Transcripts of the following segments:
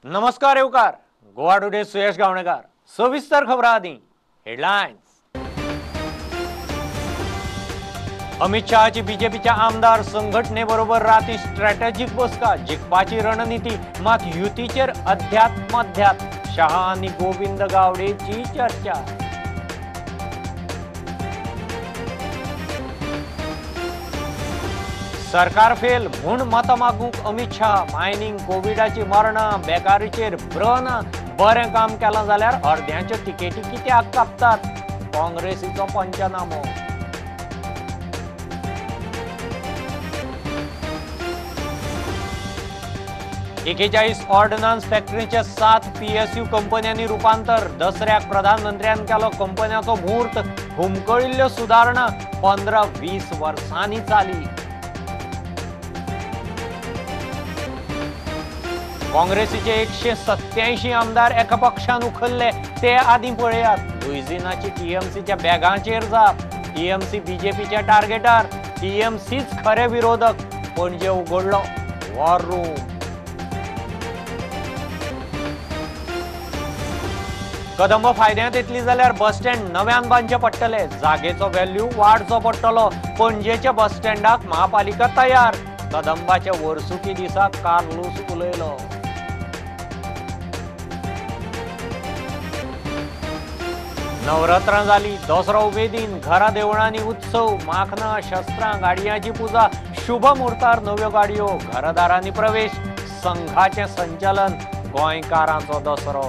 नमस्कार येवकार गोवा टुडे सुयश गावणेकर सविस्तर खबरां आदी हेडलायन्स। अमित शहाची बीजेपीच्या आमदार संघटनेबरोबर राती स्ट्रॅटेजिक बसका, जिखपाची रणनिती मात युतीचेर अध्यात्मध्यात शहा आनी गोविंद गावडेची चर्चा। सरकार फेल म्हूण मतां मागूंक अमित शाह, मायनिंग, कोविडाची मरणां, बेकारीचेर ब्र ना, बरें काम केलां जाल्यार अर्द्यांच्यो तिकेटी कित्याक कापतात, काँग्रेसीचो पंचनामो। एकेचाळीस ऑर्डिनन्स फॅक्टरीचे 7 PSU कंपन्यांनी रुपांतर, दसऱ्याक प्रधानमंत्र्यान केलो कंपन्याचो म्हूर्त, हुमकळिल्ल्यो सुदारणा 15-20 वर्सांनी चाली। काँग्रेसीचे 187 आमदार एका पक्षान उखल्ले ते आदीं पळयात। लुइझिनाची टीएमसीच्या बॅगांचेर जाप, टीएमसी बीजेपीच्या टार्गेटार, टीएमसीच खरे विरोधक, पणजे उगडलो वॉर रूम। कदंब फायद्यांत येतली जाल्यार बस स्टँड नव्यान बांदचे पडटले, जागेचो व्हॅल्यू वाडचो पडटलो, पणजेच्या बस स्टँडाक महापालिका तयार, कदंबाच्या वर्सुकी दिसा कार्लूस उलयलो। नवरात्रां जाली, दसरो उमेदीन, घरा देवळांनी उत्सव, माखनां, शस्त्रां, गाडयांची पुजा, शुभ मुहूर्तार नव्यो गाडयो, घरदारांनी प्रवेश, संघाचें संचालन, गोंयकारांचो दसरो।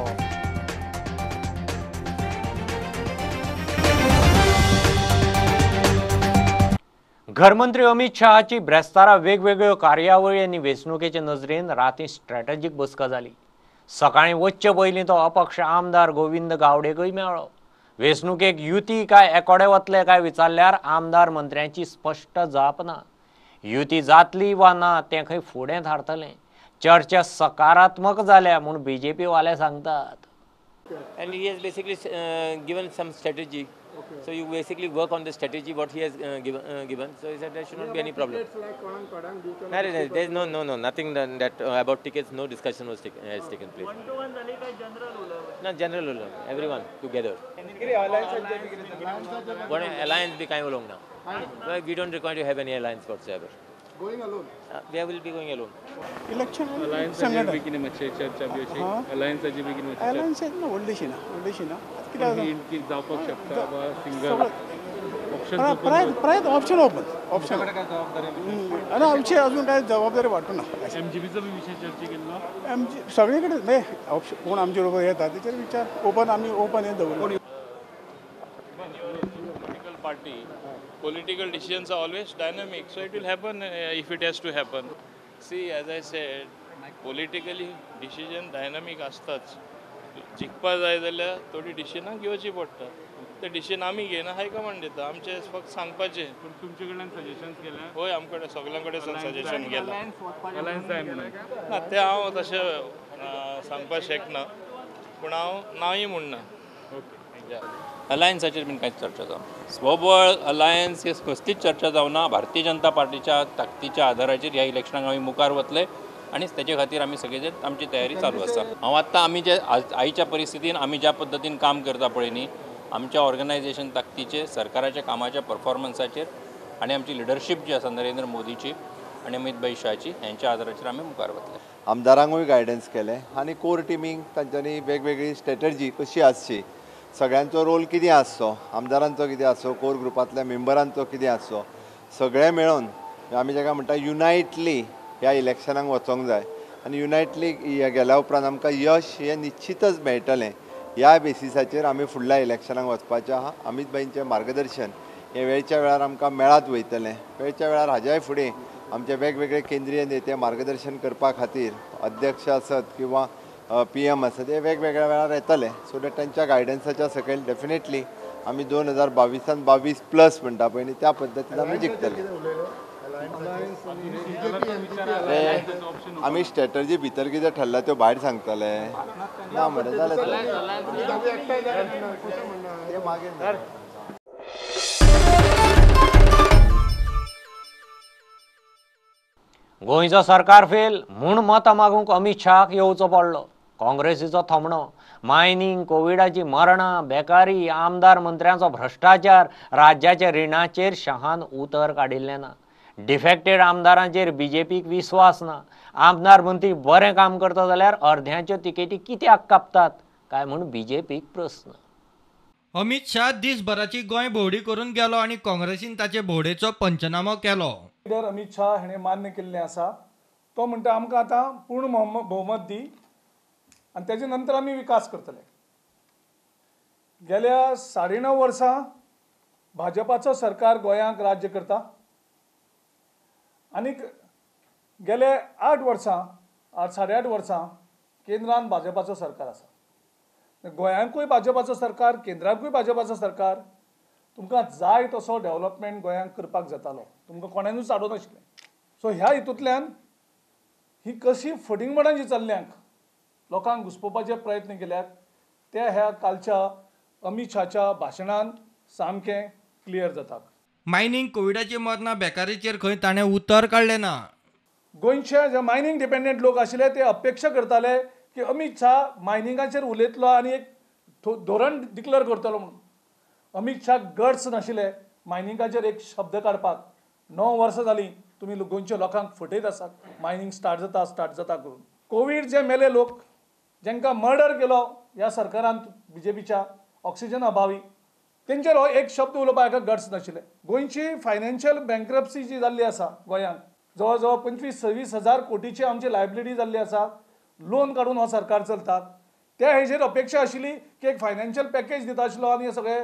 घरमंत्री अमित शहाची ब्रेस्तारा वेगवेगळ्यो कार्यावळी आनी वेंचणुकेचे नजरेन राती स्ट्रॅटेजीक बसका जाली। सकाळीं वचचे पयलीं तो अपक्ष आमदार गोविंद गावडेकूय मेळ्ळो। वेंचणुकेक युती काय एकोडे वतले काय विचारल्यार आमदार मंत्र्यांची स्पश्ट जाप ना। युती जातली वा ना तें खंय फुडें थारतलें। चर्चा सकारात्मक जाल्या म्हूण बीजेपी वाले सांगतात। And he has basically given some strategy. Okay. So you basically work on the strategy what he has given. So he said there should not be any problem. No, there is no nothing that about tickets. No discussion was has taken place. 1-to-1 जाली काय general उलोवप? No, general उलोवप, everyone together. One alliance be काय उलोवंक ना. We don't require to have any alliance whatsoever. Going alone? We will be going alone. Election alliance बी कितें मातशें चर्चा बी अशी अलायन्साची बी कितें अलायन्स ना व्हडलीशी ना, व्हडलीशी ना, कितें जावपाक शकता वा सिंगल ऑप्शन प्रायत ऑप्शन ओपन ऑप्शन ना आमची अजून काय जबाबदारी वाटूं ना। एमजीबीचो बी विशय चर्चा केल्लो? एमजी सगळे कडेन न्हय ऑप्शन कोण आमचे बरोबर येता तेचेर विचार ओपन आमी ओपन हें दवरला। Party, political decisions are always dynamic, so it will happen if it has to happen. See, as I said, politically decision dynamic asताच. जिखपा जाय जाल्यार थोडी डिसिजनां घेवची पडटा, ते डिसिजन आमी घेयना, हायकमांड दिता, आमचें फक्त सांगपाचें। पूण तुमचे कडल्यान सजेशन्स केल्या? हय, आमचे कडेन सगळ्यां कडेन सजेशन केलां। अलायन्स जाय म्हणून ना तें हांव तशें सांगपाक शकना, पूण हांव नाय म्हणना। ओके, अलायन्साचेर बीन कांयच चर्चा जावना, स्वबळ अलायन्स हे कसलीच चर्चा जावना। भारतीय जनता पार्टीच्या ताकदीच्या आधाराचेर ह्या इलेक्शनाक आमी मुखार वतले आनी तेजे खातीर आमी सगळे जाण आमची तयारी चालू आसा। हांव आत्तां आमी जे आयच्या परिस्थितीन आमी ज्या पद्दतीन काम करता पळय न्ही, आमच्या ऑर्गनायजेशन ताकदीचेर, सरकाराच्या कामाच्या परफॉर्मन्साचेर आनी आमची लिडरशीप जी आसा नरेंद्र मोदीची आनी अमित भाई शाहची, हेंच्या आधाराचेर आमी मुखार वतले। आमदारांकूय गायडन्स केलें आनी कोर टिमींक तांच्यांनी वेगवेगळी स्ट्रेटजी कशी आसची, सगळ्यांचो रोल कितें आसचो, आमदारांचो कितें आसचो, कोर ग्रुपांतल्या मेंबरांचो कितें आसचो, सगळें मेळून आमी जाका म्हणटा युनायटली ह्या इलेक्शनाक वचोंक जाय आनी युनायटली गेल्या उपरांत आमकां यश हें निश्चितच मेळटलें। ह्या बेसिसाचेर आमी फुडल्या इलेक्शनाक वचपाचें आहा। अमित भाईंचें मार्गदर्शन हें वेळच्या वेळार आमकां मेळत वयतलें। वेळच्या वेळार हाज्याय फुडें आमचे वेगवेगळे केंद्रीय नेते मार्गदर्शन करपा खातीर अध्यक्ष आसत किंवा PM आसत हे वेगवेगळ्या वेळार येतले, सो that तांच्या गायडन्साच्या सकयल डेफिनेटली आमी 2022 22 प्लस म्हणटा पळय न्ही त्या पद्दतीन आमी जिखतले। आमी स्ट्रेटजी भितर कितें ठरला त्यो भायर सांगतले ना मरे जालें ते मागीर। गोंयचो सरकार फेल म्हूण मतां मागूंक अमित शहाक येवचो पडलो। काँग्रेसीचो थोमणो, मायनींग, कोविडाची मरणां, बेकारी, आमदार मंत्र्यांचो भ्रश्टाचार, राज्याच्या रिणाचेर शहान उतर काडिल्लें ना. डिफेक्टेड आमदारांचेर बीजेपीक विस्वास ना. आमदार मंत्री बरें काम करता जाल्यार अर्ध्यांच्यो तिकेटी कित्याक कापतात काय म्हूण बीजेपीक प्रस्न. अमित शाह दिसभराची गोंय भोंवडी करून गेलो आनी काँग्रेसीन ताचे भोंवडेचो पंचनामो केलो. लिडर अमित शाह हेणें मान्य केल्लें आसा. तो म्हणटा आमकां आतां पूर्ण भोवमत दी आनी तेजे नंतर आमी विकास करतले. गेल्या 9.5 वर्सां भाजपाचो सरकार गोंयांक राज्य करता आनीक गेले 8 वर्सां 8.5 वर्सां केंद्रान भाजपाचो सरकार आसा. गोंयांकूय भाजपाचो सरकार, केंद्राकूय भाजपाचो सरकार. तुमकां जाय तसो डेव्हलपमेंट गोंयांक करपाक जातालो, तुमकां कोणानूच आडोवं नाशिल्लें. सो ह्या हितूंतल्यान ही कशी फटींगपणां जी चल्ल्यांक लोकांक घुसपोवपाचे प्रयत्न केल्यात ते ह्या कालच्या अमित शाहच्या भाशणान सामकें क्लियर जाता. मायनींग, कोविडाची मरणां, बेकारीचेर खंय ताणें उतर काडलें ना. गोंयचे जे मायनींग डिपेंडंट लोक आशिल्ले ते अपेक्षा करताले की अमित शाह मायनिंगाचेर उलयतलो आनी एक धोरण डिक्लेअर करतलो म्हणून. अमित शाह गट्स नाशिल्ले मायनिंगाचेर एक शब्द काडपाक. 9 वर्सां जालीं तुमी गोंयच्या लोकांक फटयत आसात, मायनींग स्टार्ट जाता स्टार्ट जाता करून. कोवीड जे मेले लोक, जांकां मर्डर केलो ह्या सरकारान बीजेपीच्या ऑक्सिजन अभावी, तेंचेर हो एक शब्द उलोवपाक हाका गट्स नाशिल्ले. गोंयची फायनान्शियल बँक्रप्सी जी जाल्ली आसा गोंयांत, जवळ जवळ 25-26 हजार कोटीची आमची लायबिलिटी जाल्ली आसा. लोन काडून हो सरकार चलता. त्या हेजेर अपेक्षा आशिल्ली की एक फायनान्शियल पॅकेज दिता आशिल्लो आनी हे सगळे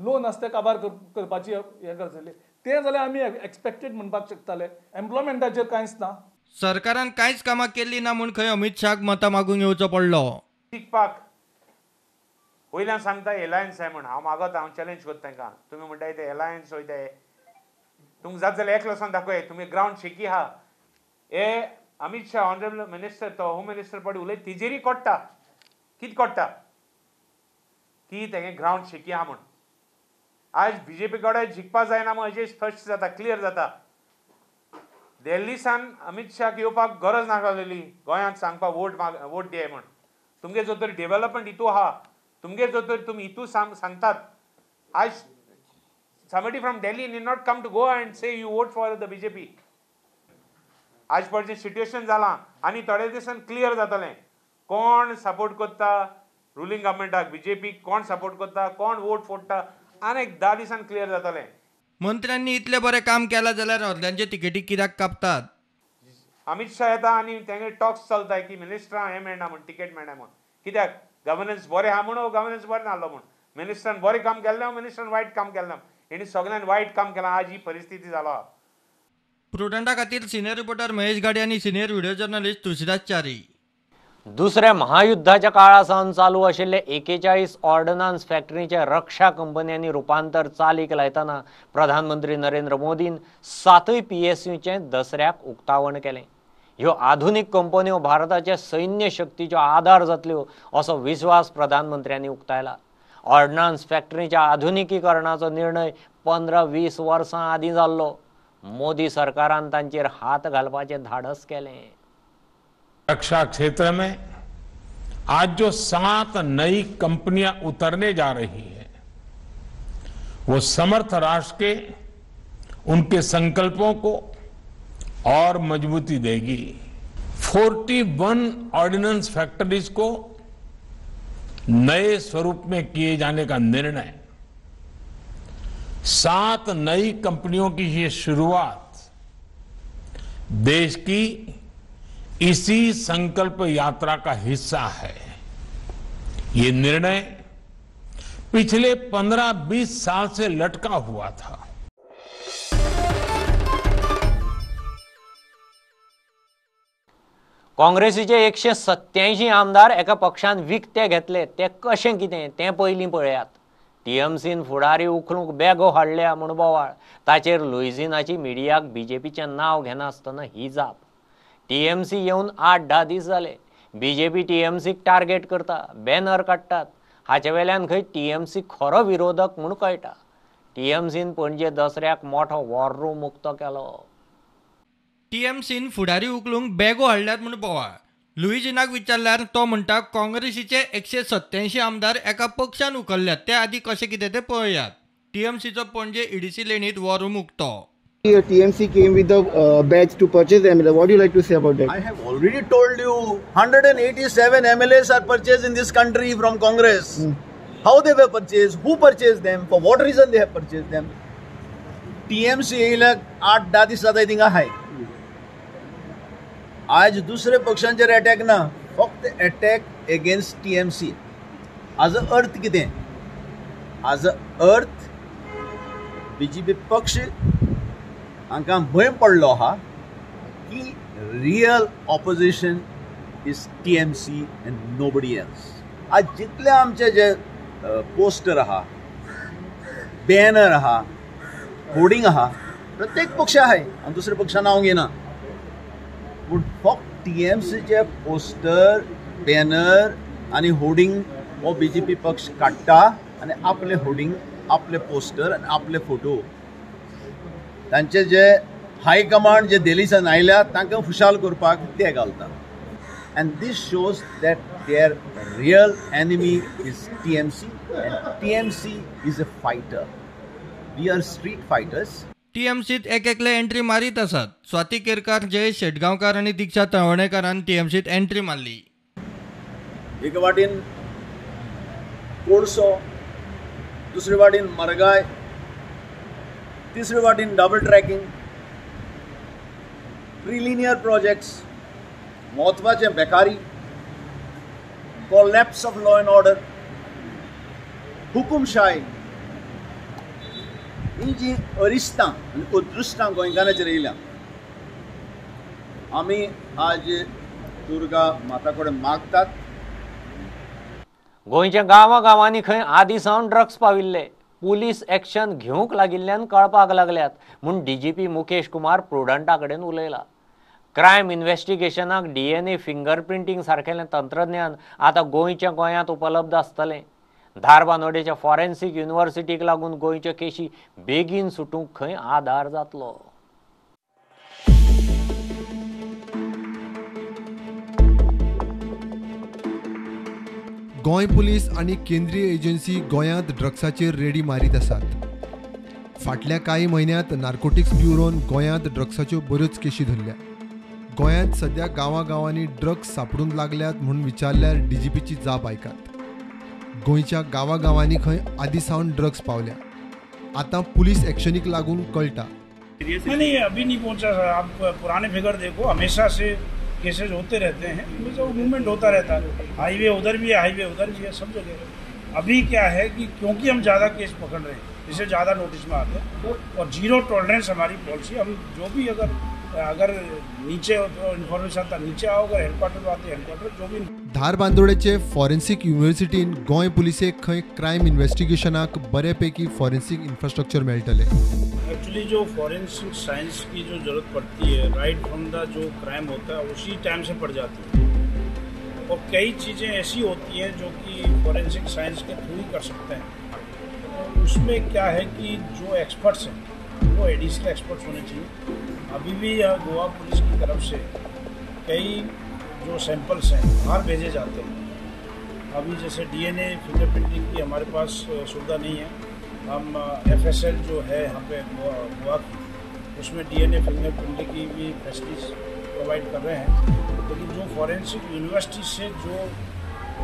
लोन आसा ते काबार करपाची हें करतले. तें जाल्यार आमी एक्सपेक्टेड म्हणपाक शकताले. एम्प्लॉयमेंटाचेर कांयच ना. सरकारान कांयच कामां केल्ली ना म्हूण खंय अमित शाहक मतां मागूंक येवचो पडलो. शिकपाक वयल्यान सांगता एलायन्स आहे म्हण. हांव मागता, हांव चॅलेंज करता तांकां. तुमी म्हणटाय ते एलायन्स वयताय, तुमकां जात जाल्यार एकलो वचोन दाखय, तुमी ग्रावंड शेकी आहा. हे अमित शाह ऑनरेबल मिनिस्टर, तो होम मिनिस्टर पड उलय तिजेरी कोट्टा. कितें कोट्टा की तेगे ग्रावंड शेकी आहा म्हूण. आज बीजेपी कडेन जिखपा जायना म्हूण हेजेर स्पश्ट जाता, क्लियर जाता. दिल्ली सान अमित शाहक येवपाक गरज नासलेली गोंयांत सांगपाक वोट दियाय म्हूण. तुमगे जो तरी डेव्हलपमेंट हितू आहा, तुमगे जो तरी तुमी हितू सांगतात. आज somebody from Delhi need not come to Goa and say you vote for the BJP. आज पळय सिट्युएशन जालां आनी थोड्या दिसान क्लियर जातलें कोण सपोर्ट करता रुलिंग गव्हर्मेंटाक, बीजेपीक कोण सपोर्ट करता, कोण वोट फोडटा, आनी एक 10 दिसान क्लियर जातलें. मंत्र्यांनी इतलें बरें काम केलां जाल्यार अर्द्यांचे तिकेटी कित्याक कापतात? अमित शाह येता आनी तेंगे टॉक्स चलता की मिनिस्टरां हें मेळना म्हूण, तिकेट मेळना म्हूण. कित्याक? गव्हर्नन्स बरें आहा म्हूण, गव्हर्नन्स बरें नासलो म्हूण. मिनिस्टरान बरें काम केल्लें, मिनिस्टरान वायट काम केल्लें. हेणी सगळ्यान वायट काम केलां, आज ही परिस्थिती जाला. प्रुडंटा खातीर सिनियर रिपोर्टर महेश गाडी आनी senior video journalist Tulsidas Chari. दुसऱ्या महायुद्धाच्या काळा सावन चालू आशिल्ले 41 ऑर्डनन्स फॅक्टरीचे रक्षा कंपन्यांनी रुपांतर चालीक लायतना प्रधानमंत्री नरेंद्र मोदीन 7 PSUचें दसऱ्याक उक्तावण केलें. ह्यो आधुनीक कंपन्यो भारताच्या सैन्य शक्तीचो आधार जातल्यो असो विस्वास प्रधानमंत्र्यांनी उक्तायला. ऑर्डनन्स फॅक्टरीच्या आधुनिकीकरणाचो निर्णय 15-20 वर्सां आदीं जाल्लो. मोदी सरकारान तांचेर हात घालपाचें धाडस केलें. रक्षा क्षेत्र में आज जो 7 नई कंपनियां उतरने जा रही है वो समर्थ राष्ट्र के उनके संकल्पों को और मजबूती देगी। 41 ऑर्डिनेंस फैक्ट्रीज को नए स्वरूप में किए जाने का निर्णय, 7 नई कंपनियों की ये शुरुआत देश की इसी संकल्प यात्रा का हिस्सा है। ये निर्णय पिछले 15-20 साल से लटका हुआ था। काँग्रेसीचे 187 आमदार एका पक्षान विकते घेतले ते कशें कितें तें पयलीं पळयात। टीएमसीन फुडारी उखलूंक बेगो हाडल्या म्हूण बोवाळ, ताचेर लुइझिनाची मिडियाक बीजेपीचें नांव घेनासतना ही जाप। टीएमसी येवन 8-10 दीस जाले, बीजेपी टीएमसीक टार्गेट करता, बॅनर काडटात, हाचे वेल्यान खंय टीएमसी खरो विरोधक म्हूण कळटा। टीएमसीन पणजे दसऱ्याक मोठो वॉर रूम उक्तो केलो। टीएमसीन फुडारी उखलूंक बेगो हाडल्यात म्हूण बोवाळ, लुईजिनाक विचारल्यार तो म्हणटा काँग्रेसीचे 187 आमदार एका पक्षान उखल्ल्यात, ते आदी कशें कितें तें पळयात. टीएमसीचो पणजे ईडीसी लेणीत वॉर रूम उक्तो. TMC came with the badge to purchase MLA. What do you like to say about that? I have already told you 187 MLAs are purchased in this country from Congress. How they were purchased? Who purchased them? For what reason they have purchased them? TMC येयल्याक 8-10 दीस जाताय थिंगा आहाय. आज दुसरे पक्षांचेर attack ना, फक्त attack against TMC. हाजो अर्थ कितें? हाजो अर्थ बीजेपी पक्ष हांकां भंय पडलो आहा की real opposition is TMC and nobody else. आज जितले आमचे जे पोस्टर आहा, बॅनर आहा, होर्डिंग आहा, प्रत्येक पक्ष आहाय आनी दुसऱ्या पक्षा नांव घेना, पूण फक्त टीएमसीचे पोस्टर, बॅनर आनी होर्डिंग हो बीजेपी पक्ष काडटा आनी आपले होर्डिंग, आपले पोस्टर आनी आपले फोटो तांचे जे हायकमांड जे दिल्लीसान आयल्या तांकां खुशाल करपाक ते घालता. And this shows that their real enemy is TMC and TMC is a fighter. We are street fighters. टीएमसीत एक एकले एंट्री मारीत आसात. स्वाती केरकार, जयेश शेटगांवकार आनी दीक्षा तळवणेकारान टीएमसीत एंट्री मारली. एके वाटेन कोळसो, दुसरे वाटेन मरगाय, तिसरे वाटेन डबल ट्रॅकिंग, प्रिलिनियर प्रोजेक्ट्स, म्हत्वाचे बेकारी, collapse of law and order, हुकुमशाय, ही जी अरिश्टां आनी अदृश्टां गोंयकारांचेर येयल्या. आमी आज दुर्गा माता कडेन मागतात. गोंयच्या गांवागांवांनी खंय आदी सावन ड्रग्स पाविल्ले पुलीस एक्शन घेवंक लागिल्ल्यान कळपाक लागल्यात म्हूण डीजीपी मुकेश कुमार प्रुडंटा कडेन उलयला. क्रायम इन्व्हेस्टिगेशनाक डीएनए फिंगरप्रिंटींग सारकेलें तंत्रज्ञान आतां गोंयच्या गोंयांत उपलब्ध आसतलें. धारबांदोडेच्या फॉरेन्सिक युनिव्हर्सिटीक लागून गोंयच्यो केशी बेगीन सुटूंक खंय आदार जातलो. गोंय पुलीस आनी केंद्रीय एजन्सी गोंयांत ड्रग्साचेर रेडी मारीत आसात. फाटल्या कांय म्हयन्यांत नार्कोटिक्स ब्युरोन गोंयांत ड्रग्साच्यो बऱ्योच केशी धरल्या. गोंयांत सद्या गांवागांवांनी ड्रग्स सापडूंक लागल्यात म्हूण विचारल्यार डीजीपीची जाप आयकात. गोंयच्या गांवागांवांनी खंय आदी सावन ड्रग्स पावल्या, आतां पुलीस एक्शनीक लागून कळटा. नहीं, अभी नहीं पहुंचा सर. आप पुराने फिगर देखो, हमेशा से केसेज होते रहते हैं, हमेशा मूवमेंट होता रहता है. हाईवे उधर भी है, हाईवे उधर भी है, सब जगह. अभी क्या है कि क्योंकि हम ज़्यादा केस पकड़ रहे हैं, इससे ज़्यादा नोटिस में आते हैं और जीरो टॉलरेंस हमारी पॉलिसी. हम जो भी अगर अगर नीचे इन्फॉर्मेशन आता नीचे आओ, अगर हेडक्वार्टर आते हेडक्वार्टर जो भी. धारबांदोडेचे फॉरेन्सिक युनिव्हर्सिटीन गोंय पुलिसेक खंय क्रायम इन्व्हेस्टिगेशनाक बरेपैकी फॉरेन्सिक इन्फ्रास्ट्रक्चर मेळटलें. एक्चुअली जो फॉरेंसिक साइंस की जो ज़रूरत पड़ती है, राइट फ्रॉम the जो क्राइम होता है उसी टाइम से पड़ जाती है और कई चीज़ें ऐसी होती हैं जो कि फॉरेंसिक साइंस के थ्रू ही कर सकते हैं. तो उसमें क्या है कि जो एक्सपर्ट्स हैं वो एडिशनल एक्सपर्ट्स होने चाहिए. अभी भी गोवा पुलिस की तरफ से कई जो सैंपल्स हैं बाहर भेजे जाते हैं. अभी जैसे डीएनए फिंगरप्रिंटिंग की हमारे पास सुविधा नहीं है. हम एफएसएल जो है यहाँ पे गोवा की, उसमें डीएनए फिंगरप्रिंटिंग की भी फैसिलिटीज प्रोवाइड कर रहे हैं. लेकिन जो फॉरेंसिक यूनिवर्सिटी से जो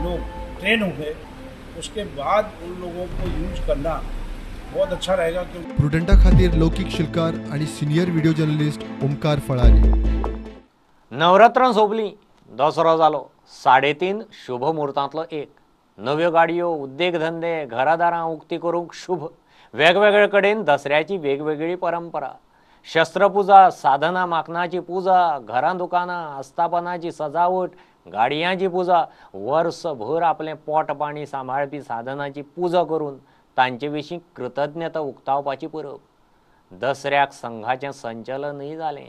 लोग ट्रेन हुए उसके बाद उन लोगों को यूज करना बहुत अच्छा रहेगा. कि प्रुडंटा खातीर लौकिक शिलकार आणि senior video journalist Omkar Falari. नवरात्रां सोंपली, दसरो जालो, 3.5 शुभ मुहूर्तांतलो एक. नव्यो गाडयो, उद्देगधंदे, घरादारां उक्ती करूंक शुभ. वेगवेगळे कडेन दसऱ्याची वेगवेगळी परंपरा. शस्त्रपुजा, साधना माकनाची पुजा, घरां दुकानां, आस्थापनाची सजावट, गाडयांची पुजा, वर्सभर आपलें पोट पाणी सांबाळपी साधनाची पुजा करून तांचे विशीं कृतज्ञता उक्तावपाची परब. दसऱ्याक संघाचें संचलनूय जालें.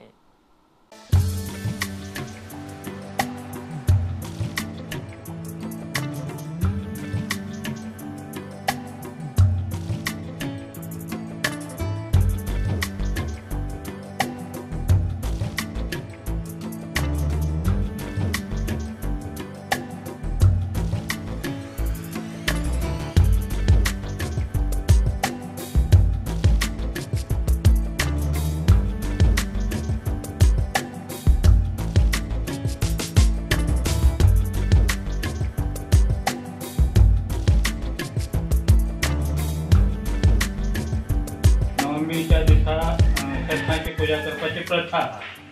पुजा करपाची प्रथा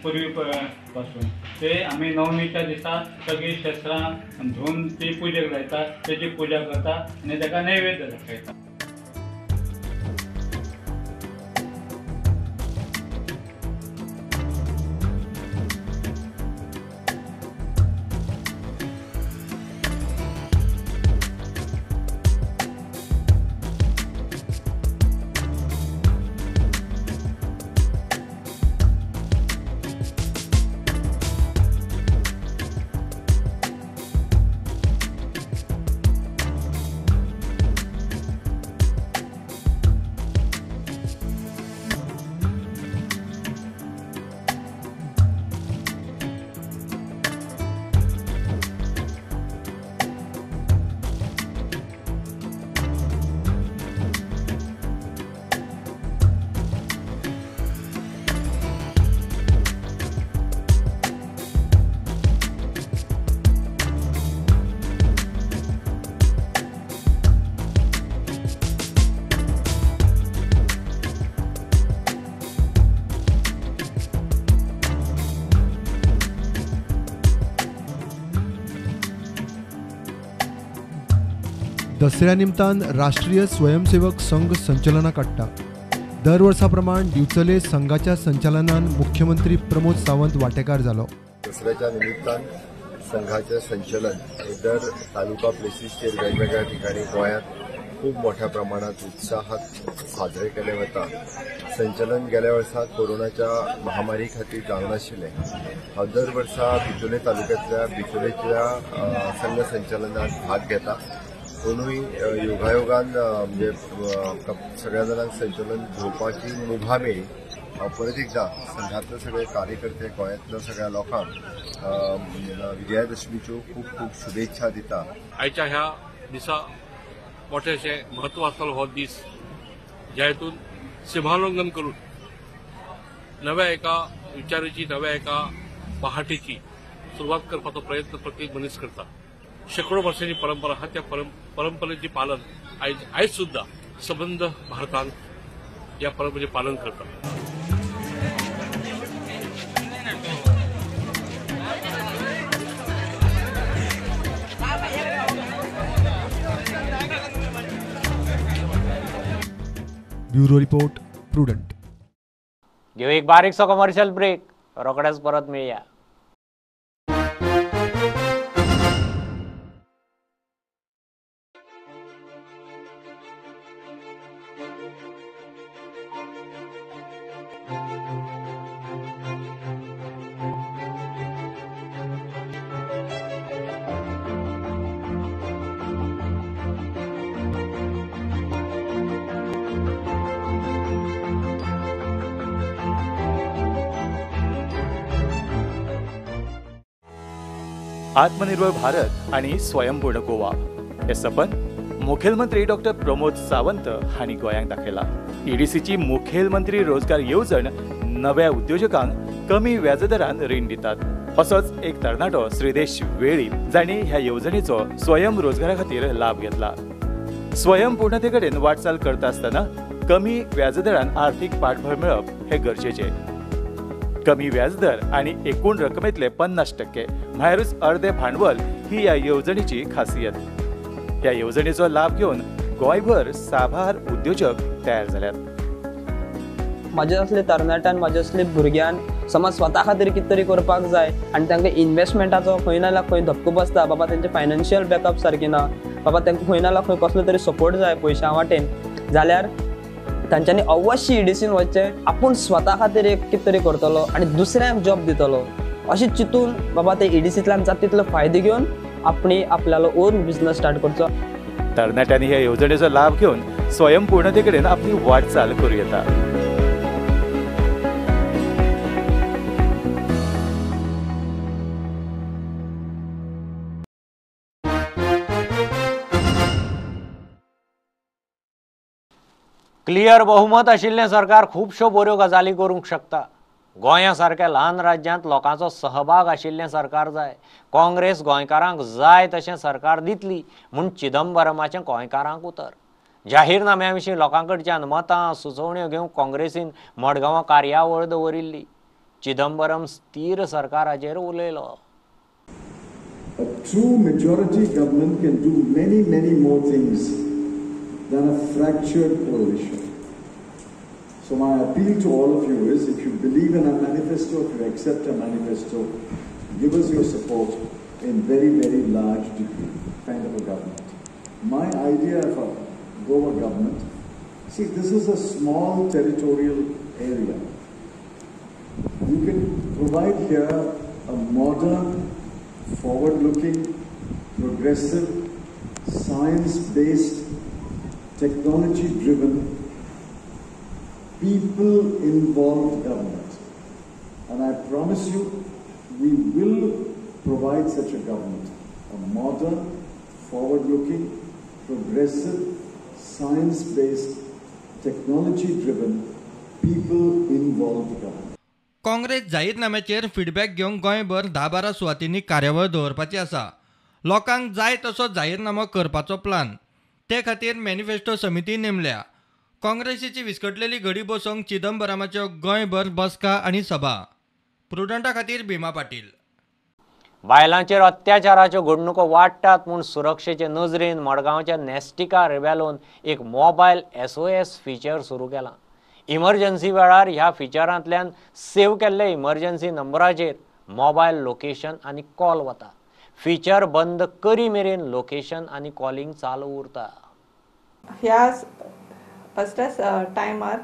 पूर्वी पासून. ते आमी नवमीच्या दिसा सगळीं शस्त्रां धुवन ती पुजेक लायता, तेजी पुजा करता आनी ताका नैवेद्य दाखयता. दसऱ्या निमतान राष्ट्रीय स्वयंसेवक संघ संचलनां काडटा. दर वर्सा प्रमाण दिवचले संघाच्या संचालनान मुख्यमंत्री प्रमोद सावंत वांटेकार जालो. दसऱ्याच्या निमित्तान संघाचे संचलन हे दर तालुका प्लेसीसचेर वेगवेगळ्या ठिकाणी गोंयांत खूब मोठ्या प्रमाणात उत्साहात साजरे केले वता. संचलन गेल्या वर्सा कोरोनाच्या महामारी खातीर जावनाशिल्लें. हांव दर वर्सा बिचोले तालुक्यांतल्या बिचोलेच्या संघ संचलनात भाग घेता. दोनूय योगायोगान म्हणजे सगळ्या जाणांक संचलन घेवपाची मुभा मेळ्ळी. हांव परत एकदा संघातले सगळे कार्यकर्ते गोंयांतल्या सगळ्या लोकांक विजयादशमीच्यो खूब खूब शुभेच्छा दिता. आयच्या ह्या दिसा मोठेशें म्हत्व आसतलो हो दीस, ज्या हेतून सिंहालोंगन करून नव्या एका विचाराची, नव्या एका पहाटेची सुरवात करपाचो प्रयत्न प्रत्येक मनीस करता. शेकडो वर्षांची परंपरा हा, त्या परंपरेचे पालन आयज सुद्धा सबंद भारतान या परंपरेचे पालन करतात. Bureau report, Prudent. घेऊ एक बारीकसो कमर्शियल ब्रेक, रोखडेच परत मेळया. आत्मनिर्भर भारत आणि स्वयंपूर्ण गोवा हे सपन मुखेलमंत्री डॉक्टर प्रमोद सावंत हांणी गोंयांक दाखयला. ईडीसीची मुखेलमंत्री रोजगार येवजण नव्या उद्योजकांक कमी व्याजदरान रीण दितात. असोच एक तरणाटो श्रीदेश वेळीप जांणी ह्या येवजणेचो स्वयं रोजगारा खातीर लाभ घेतला. स्वयंपूर्णते कडेन वाटचाल करता आसतना कमी व्याजदरान आर्थिक पाठबळ मेळप हे गरजेचें. कमी व्याजदर आणि एकूण रकमेतले 50% म्हळ्यारूच अर्धे भांडवल ही ह्या येवजणेची खासियत. ह्या येवजणेचो लाभ घेवन गोंयभर साबार उद्योजक तयार जाल्यात. म्हाजे असले तरणाट्यान, म्हाजे असले भुरग्यान समज स्वता खातीर कितें तरी करपाक जाय आनी तांकां इन्वेस्टमेंटाचो खंय ना खंय धक्को बसता. बाबा तेंचे फायनान्शियल बॅकअप सारकी ना, बाबा तांकां खंय ना खंय कसलो तरी सपोर्ट जाय पयशां वाटेन, जाल्यार तांच्यांनी अवश्य ईडीसीन वचचें. आपूण स्वता खातीर एक कितें तरी करतलो आनी दुसऱ्यांक जॉब दितलो अशें चिंतून बाबा ते ईडीसींतल्यान जाता तितलो फायदो घेवन आपणी आपल्यालो ओन बिजनस स्टार्ट करचो. तरणाट्यांनी ह्या येवजणेचो लाभ घेवन स्वयंपूर्णते कडेन आपली वाटचाल करूं येता. क्लियर बहुमत आशिल्लें सरकार खुबश्यो बऱ्यो गजाली करूंक शकता. गोंया सारक्या ल्हान राज्यांत लोकांचो सहभाग आशिल्लें सरकार जाय. काँग्रेस गोंयकारांक जाय तशें सरकार दितली म्हूण चिदंबरमाचें गोंयकारांक उतर. जाहीरनाम्या विशीं लोकां कडच्यान मतां सुचोवण्यो घेवंक काँग्रेसीन मडगांवां कार्यावळ दवरिल्ली. चिदंबरम स्थीर सरकाराचेर उलयलो. A true majority government can do many, many more things than a fractured coalition. So my appeal to all of you is, if you believe in our manifesto, if you accept our manifesto, give us your support in very, very large degree, kind of a government. My idea of a Goa government, see, this is a small territorial area. You can provide here a modern, forward-looking, progressive, science-based, technology-driven, people-involved government. And I promise you, we will provide such a government, a modern, forward-looking, progressive, science-based, technology-driven, people-involved government. Congress जाहीरनाम्याचेर feedback घेवंक गोंयभर 10-12 सुवातींनी कार्यावळ दवरपाची आसा. लोकांक जाय तसो जाहीरनामो करपाचो प्लान. ते खातीर मॅनिफेस्टो समिती नेमल्या. काँग्रेसीची विस्कटलेली घडी बसोवंक चिदंबरमाच्यो गोंयभर बसका आनी सभा. प्रुडंटा खातीर भीमा पाटील. बायलांचेर अत्याचाराच्यो घडणुको वाडटात म्हूण सुरक्षेचे नजरेन मडगांवच्या नेस्टिका रेबेलोन एक मोबायल SOS feature सुरू केलां. इमर्जन्सी वेळार ह्या फिचरांतल्यान सेव केल्ले इमर्जन्सी नंबराचेर मोबायल लोकेशन आनी कॉल वता. फिचर बंद करी मेरेन लोकेशन आनी कॉलिंग चालू उरता. ह्या असल्या टायमार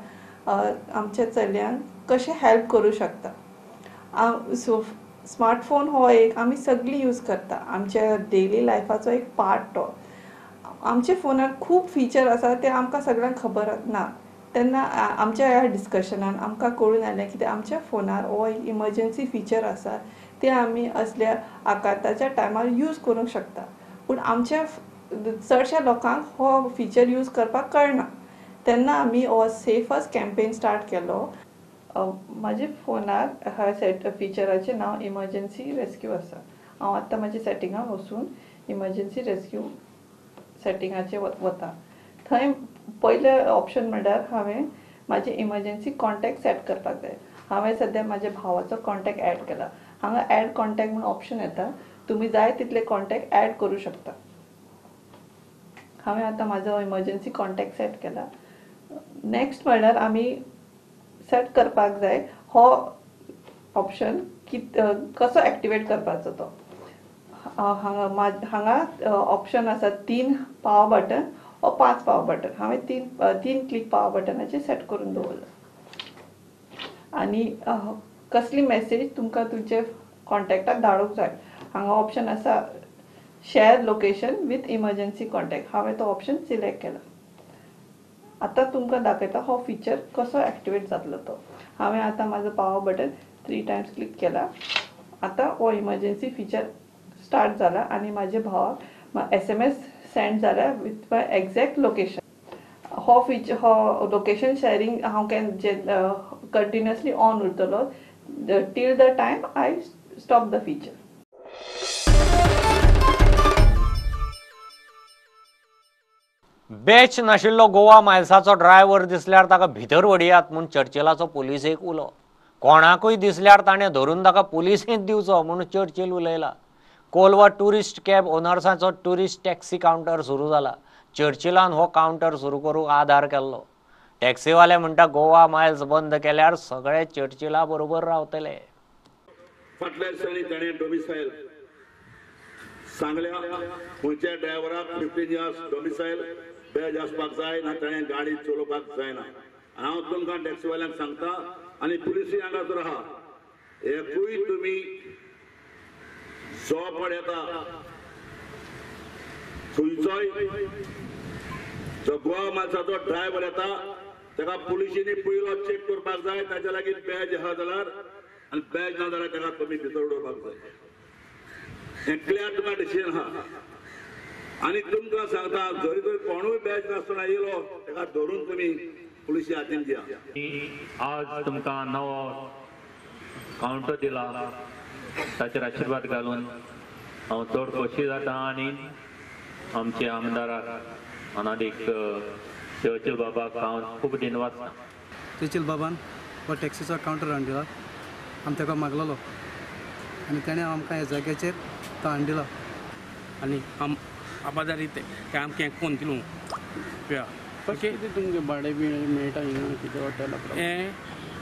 आमच्या चलयांक कशें हेल्प करूं शकता. सो स्मार्टफोन हो एक आमी सगळीं यूज करता, आमच्या डेली लायफाचो एक पार्ट तो. आमच्या फोनार खूब फिचर आसा ते आमकां सगळ्यांक खबर ना. तेन्ना आमच्या ह्या डिस्कशनान आमकां कळून आयलें की आमच्या फोनार हो एक इमर्जन्सी फिचर आसा, ते आमी असल्या आकांताच्या टायमार यूज करूंक शकता. पूण आमच्या चडश्या लोकांक हो फिचर यूज करपाक कळना. तेन्ना आमी हो सेफस्ट कॅम्पेन स्टार्ट केलो. म्हाज्या फोनार ह्या सेट फिचराचें नांव इमर्जन्सी रेस्क्यू आसा. हांव आतां म्हाज्या सेटिंगान वचून इमर्जन्सी रेस्क्यू सेटिंगाचेर वता. थंय पयलें ऑप्शन म्हणल्यार हांवें म्हाजे इमर्जन्सी कॉन्टेक्ट सेट करपाक जाय. हांवें सद्या म्हाज्या भावाचो कॉन्टेक्ट एड केला. हांगा एड कॉन्टेक्ट म्हूण ऑप्शन येता, तुमी जाय तितले कॉन्टेक्ट एड करूं शकता. हांवें आतां म्हाजो इमर्जन्सी कॉन्टेक्ट सेट केला. नेक्स्ट म्हणल्यार आमी सेट करपाक जाय हो ऑप्शन की कसो एक्टिवेट करपाचो तो. हांगा ऑप्शन आसा 3 पावर बटन ओ 5 पावर बटन. हांवें तीन क्लिक पावर बटनाचेर सेट करून दवरला. आनी कसली मॅसेज तुमकां तुमचे कॉन्टेक्टाक धाडूंक जाय. हांगा ऑप्शन आसा share location with emergency contact. हांवें तो ऑप्शन सिलेक्ट केला. आतां तुमकां दाखयता हो फिचर कसो एक्टिवेट जातलो तो. हांवें आतां म्हाजो पावर बटन 3 टायम्स क्लिक केला. आतां हो इमर्जन्सी फिचर स्टार्ट जाला आनी म्हाज्या भावाक SMS send जाला विथ my exact location. हो फिचर हो लोकेशन शेअरिंग हांव can continuously on उरतलो till the time I stop the feature. Batch नाशिल्लो गोवा मायल्साचो ड्रायव्हर दिसल्यार ताका भितर वडयात म्हूण चर्चिलाचो पुलिसेक उलो. कोणाकूय दिसल्यार ताणें धरून ताका पुलिसेंत दिवचो म्हूण चर्चिल उलयला. कोलवा ट्युरिस्ट कॅब ओनर्साचो ट्युरिस्ट टॅक्सी कावंटर सुरू जाला. चर्चिलान हो कावंटर सुरू करूंक आदार केल्लो. टॅक्सीवाले म्हणटा गोवा मायल्स बंद केल्यार सगळे चर्चिला बरोबर रावतले. फाटल्या दिसांनी ताणें डोमिसायल सांगल्या खंयच्या ड्रायव्हराक 15 इयर्स डोमिसायल बॅज आसपाक जाय ना ताणें गाडी चलोवपाक जायना. आनी हांव तुमकां टॅक्सीवाल्यांक सांगता आनी पुलिसूय हांगासर आहा, एकूय तुमी जो पण येता खंयचोय जो गोवा मायल्साचो ड्रायव्हर येता ताका पुलिशींनी पयलो चॅक करपाक जाय, ताच्या लागीं बॅज आहा जाल्यार आनी बॅज ना जाल्यार ताका तुमी भितर उडोवपाक जाय. हें क्लियर तुमकां डिसिजन आहा. आनी तुमकां सांगता जरी तर कोणूय बॅज नासतना येयलो ताका धरून तुमी पुलिशी हातीन दिया. आज तुमकां नवो कावंटर दिला ताचेर आशिर्वाद घालून हांव चड खोशी जाता आनी आमच्या आमदाराक अनादीक चर्चिल बाबाक हांव खूब दिनवासता. चर्चिल बाबान हो टॅक्सीचो कावंटर हाडून दिला, आमी ताका मागलेलो आनी तेणें आमकां ह्या जाग्याचेर तो हाडून दिला. आनी आम आबादारी ते आमकां कोण दिलो. ओके, तुमचें भाडें बी मेळटा हिंगा कितें हॉटेला? हें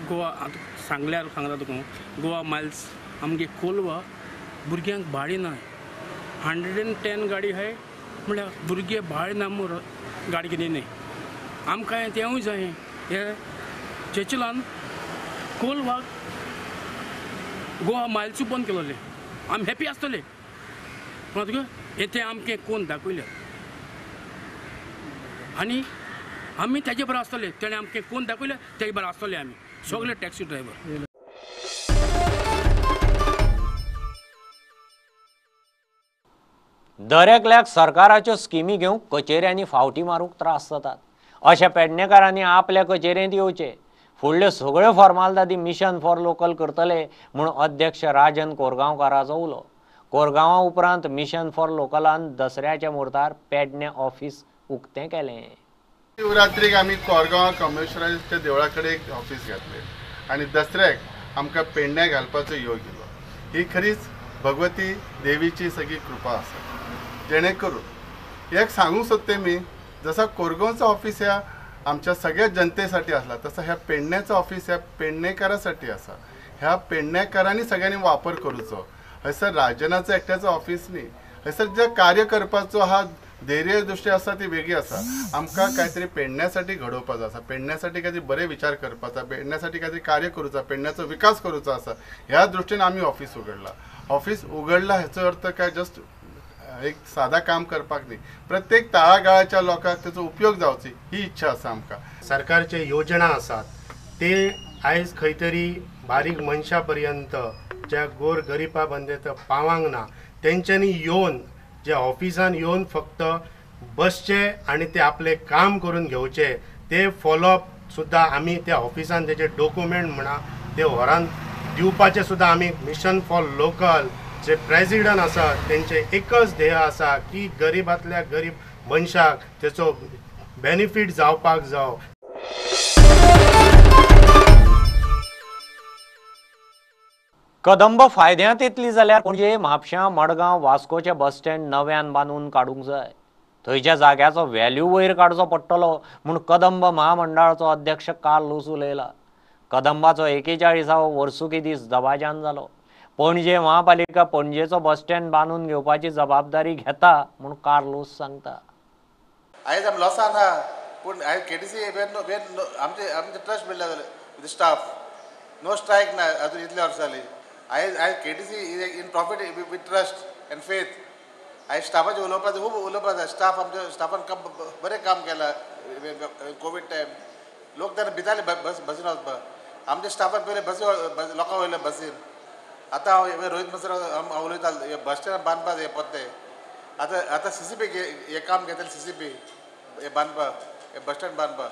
गोवा आतां सांगल्यार सांगता तुका, गोवा मायल्स आमगे कोलवा भुरग्यांक भाडें ना. 110 गाडी आहाय म्हणल्यार भुरगे भाडें ना म्हूण गाडी कितें न्हय. आमकां तेंवूय जाय. हे चर्चिलान कोलवाक गोवा मायल्सूय बंद केलोलें. आमी हॅपी आसतले तुका हे तें आमकां कोण दाखयलें आनी आमी तेजे बरें आसतले. तेणें आमकां कोण दाखयलें तेजे बरें आसतले आमी सगळे टॅक्सी ड्रायव्हर. दर एकल्याक सरकाराच्यो स्किमी घेवंक कचेऱ्यांनी फावटी मारूंक त्रास जातात. अशा पेडणेकारांनी आपल्या कचेरेंत येवचें. फुडल्यो सगळ्यो फॉर्मालदादी मिशन फॉर लोकल करतले म्हूण अध्यक्ष राजन कोरगांवकाराचो उलो. कोरगांवा उपरांत मिशन फॉर लोकलान दसऱ्याच्या मुहूर्तार पेडणे ऑफिस उक्तें केलें. शिवरात्रीक आमी कोरगांव कमेश्वराच्या देवळा कडेन एक ऑफिस घातलें आनी दसऱ्याक आमकां पेडण्या घालपाचो योग दिलो. ही खरीच भगवती देवीची सगळी कृपा आसा. जेणे करून एक सांगूंक सोदते मी, जसा कोरगांवचो ऑफिस ह्या आमच्या सगळ्या जनतेसाठी आसला तसं ह्या पेडण्याचो ऑफिस ह्या पेडणेकारासाठी आसा. ह्या पेडणेकारांनी सगळ्यांनी वापर करूचो. हयसर राजनाचो एकट्याचो ऑफिस न्ही, हयसर जे कार्य करपाचो हा धैर्य दृष्टी आसा ती वेगळी आसा. आमकां कांयतरी पेडण्यासाठी घडोवपाचो आसा, पेडण्यासाठी कांयतरी बरे विचार करपाचो, पेडण्यासाठी कांयतरी कार्य करूचो, पेडण्याचो विकास करूचो आसा. ह्या दृष्टीन आमी ऑफिस उगडला. ऑफिस उगडला हेचो अर्थ काय जस्ट एक सादा काम करपाक न्ही, प्रत्येक तळागाळाच्या लोकांक तेचो उपयोग जावची ही इच्छा आसा आमकां. सरकारचे योजना आसात ते आयज खंय तरी बारीक मनशा पर्यंत ज्या गोर गरिबा पर्यंत पावांक ना, तेंच्यांनी येवन जे ऑफिसान येवन फक्त बसचे आनी ते आपले काम करून घेवचे, ते फॉलोअप सुद्दां आमी त्या ऑफिसान तेजे डॉक्युमेंट म्हणा ते व्हरान दिवपाचे सुद्दां आमी mission for local J president आसा तेंचे एकच ध्येय आसा की गरिबांतल्या गरीब मनशाक तेचो बेनिफीट जावपाक जाव. कदंब फायद्यांत येतली जाल्यार पणजे, म्हापशां, मडगांव, वास्कोचे बस स्टँड नव्यान बांदून काडूंक जाय. थंयच्या जाग्याचो व्हॅल्यू वयर काडचो पडटलो म्हूण कदंब महामंडळाचो अध्यक्ष कार्लूस उलयला. कदंबाचो 41वो वर्सुकी दीस दबाज्यान जालो. पणजे महापालिका पणजेचो बस स्टँड बांदून घेवपाची जबाबदारी घेता म्हूण कार्लूस सांगता. आयज आमी लॉसान आहा, पूण आयज केटीसी आमचे आमचे ट्रस्ट बिल्ड जालें विथ स्टाफ, नो स्ट्रायक ना अजून इतले वर्सां जाली. आयज आयज KTC in profit with trust and faith. आयज स्टाफाचें उलोवपाचें खूब उलोवपाक जाय. स्टाफ आमच्या स्टाफान बरें काम केलां. कोवीड टायम लोक तेन्ना भिताले बस बसीन वचपाक, आमच्या स्टाफान पयलें बसी लोकां वयले बसीन. आतां हांव रोहित मसर हांव उलयतालो बस स्टँड बांदपाक हें परतें आतां आतां सी सी पी हें काम घेतलें, सी सी पी हें बांदपाक, हें बस स्टँड बांदपाक.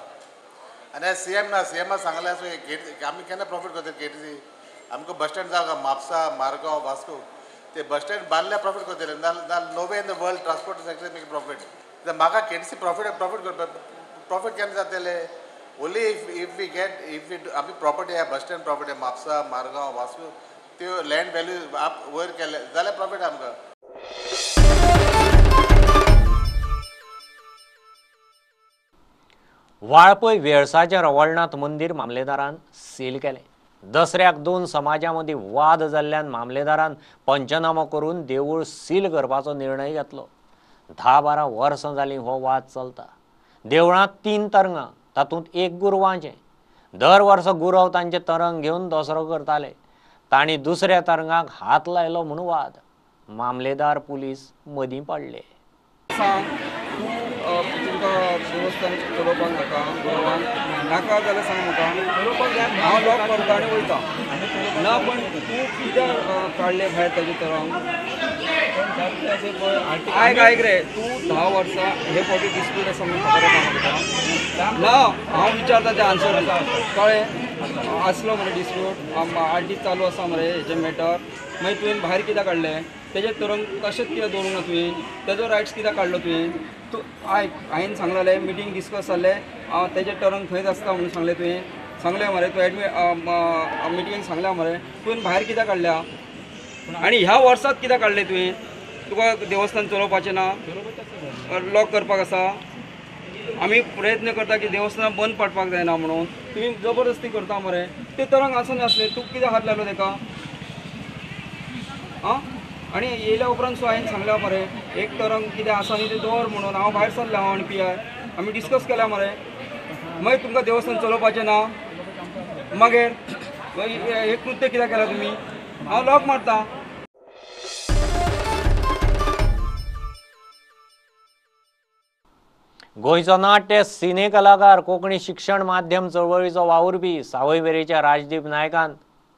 आनी सी एम ना, सी एमान सांगलें आमी केन्ना प्रॉफीट करतले केटीसी, आमकां बस स्टँड जावं म्हापसा, मारगांव, वास्को ते बस स्टँड बांदल्यार प्रॉफीट करतले. ना no way in the world transport sector make profit. म्हाका केटीसी प्रॉफीट प्रॉफीट करपाक प्रॉफीट केन्ना जातले? Only if we get if we आमी प्रॉपर्टी आहा, bus stand property Mapusa, Margao, Vasco त्यो लँड व्हॅल्यू आप वयर केले जाल्यार प्रॉफीट आमकां. वाळपय वेळसाचें रवळनाथ मंदीर मामलेदारान सील केलें. दसऱ्याक दोन समाजां मदीं वाद जाल्ल्यान मामलेदारान पंचनामो करून देवूळ सील करपाचो निर्णय घेतलो. 10-12 वर्सां जालीं हो वाद चलता. देवळांत 3 तरंगां, तातूंत एक गुरवांचें. दर वर्सा गुरव तांचे तरंग घेवन दसरो करताले. तांणी दुसऱ्या तरंगाक हात लायलो म्हूण वाद. मामलेदार पुलीस मदीं पडले. तुमकां देवस्थान चलोवपाक नाका, गुरवांक नाका जाल्यार सांग म्हाका, हांव लॉक करता आनी वयता ना. पण तूं कित्याक काडलें भायर ताजें तरंग? आयक आयक रे, तूं 10 वर्सां हे फावटी डिस्प्यूट आसा म्हणून खबर आसा म्हाका ना. हांव विचारता तें आन्सर कळ्ळें आसलो मरे डिस्प्यूट 8 दीस चालू आसा मरे हेजें मॅटर, मागीर तुवें भायर कित्याक काडलें? तेजे तरंग तशेंच कित्याक दवरूंक ना तुवें? तेजो रायट्स कित्याक काडलो तुवें? तूं आयक, हांवें सांगलेलें मिटींग डिस्कस जाल्लें, तेजे तरंग थंयच आसता म्हणून सांगलें तुवें, सांगलें मरे. तूं एडमिट मिटिंगेक सांगल्या मरे, तुवें भायर कित्याक काडल्या? आनी ह्या वर्सात कित्याक काडलें तुवें? तुका देवस्थान चलोवपाचें ना, लॉक करपाक आसा. आमी प्रयत्न करता की देवस्थान बंद पडपाक जायना म्हणून, तुमी जबरदस्ती करता मरे. ते तरंग आसनासले, तूं कित्याक हात लायलो तेका? आं, आनी येयल्या उपरांत सो हांवें सांगल्या मरे एक तरंग कितें आसा न्ही तें दवर म्हणून. हांव भायर सरलें, हांव आनी पी I आमी डिस्कस केल्या मरे. मागीर तुमकां देवस्थान चलोवपाचें ना, मागीर हें कृत्य कित्याक केलां तुमी? हांव लॉक मारता. गोंयचो नाट्य सिने कलाकार, कोंकणी शिक्षण माध्यम चळवळीचो वावुरपी सावयवेरेच्या राजदीप नायकान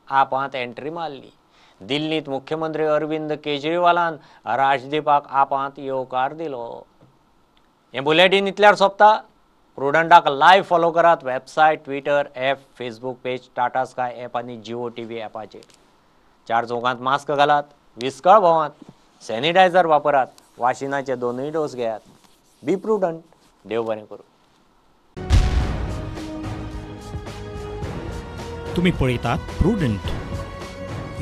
आपांत एंट्री मारली. दिल्लींत मुख्यमंत्री अरविंद केजरीवालान राजदीपाक आपांत येवकार दिलो. हें बुलेटीन इतल्यार सोंपता. प्रुडंटाक लायव्ह फॉलो करात website, Twitter, app, Facebook page, Tata Sky app आनी जिओ टीव्ही ॲपाचेर. चार चौकांत मास्क घालात, विस्कळ भोंवात, सॅनिटायझर वापरात, वाशिनाचे दोनूय डोस घेयात. Be prudent. देव बरें करूं. तुम्ही पळयतात Prudent.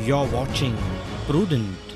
You are watching Prudent.